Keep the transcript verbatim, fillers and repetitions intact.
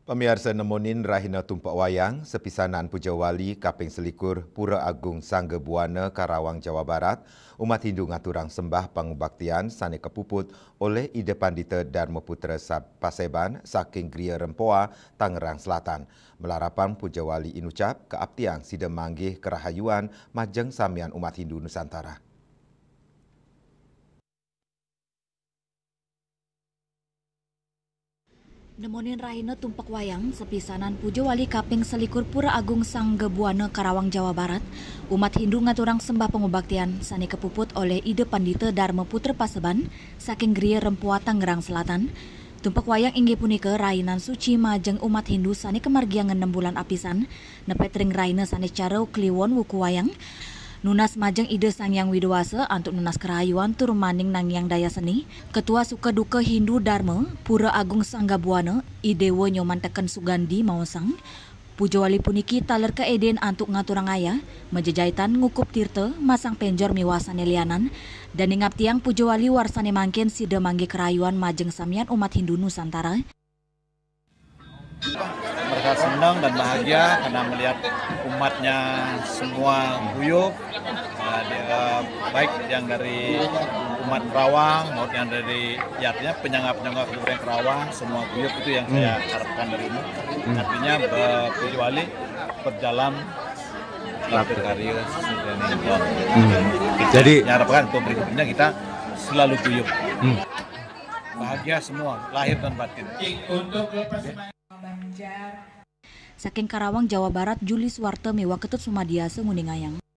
Pamiarsa, nemonin rahina tumpek wayang, sepisanan puja wali kaping selikur Pura Agung Sangga Buana, Karawang, Jawa Barat, umat Hindu ngaturang sembah pangubaktian sane kapuput olih Ida Pandita Dharma Putra Sab-, Paseban saking Griya Rempoa, Tangerang Selatan. Malarapan puja wali inucap kaaptiang sida manggih karahayuan majeng samian umat Hindu Nusantara. Nemonin rahina tumpek wayang, sepisanan puja wali kaping selikur Pura Agung Sangga Buana, Karawang, Jawa Barat, umat Hindu ngaturang sembah pangubaktian sane kapuput olih Ida Pandita Dharma Putra Paseban saking Griya Rempoa, Tangerang Selatan. Tumpek wayang inggih punika rahinan suci majeng umat Hindu sane kamargiang enem bulan apisan, nepet ring rahina sane cara kliwon wuku wayang. Nunas majeng Ida Sang Hyang Widi Wasa antuk nunas karahayuan tur maning nangiang daya seni, Ketua Suka Duka Hindu Dharma, Pura Agung Sangga Buana, I Dewa Nyoman Teken Sugandi maosang, puja wali puniki taler kaeden antuk ngaturang ayah, majejaitan, ngukup tirta, masang penjor miwah sane lianan, dane ngaptiang puja wali warsane mangkin sida manggih karahayuan majeng samian umat Hindu Nusantara. Merasa senang dan bahagia karena melihat umatnya semua guyup, eh, di-, eh, baik yang dari umat Kerawang maupun yang dari, ya, artinya penyangga-penyangga Kabupaten Kerawang, semua guyup, itu yang saya harapkan dari ini. Artinya, eh, puja wali berjalan, karya sesuai dengan impian. Jadi, saya harapkan untuk berikutnya kita selalu guyup. Bahagia semua, lahir dan batin. Saking Karawang, Jawa Barat, Juli Suwarta miwah Ketut Sumadia nguningayang.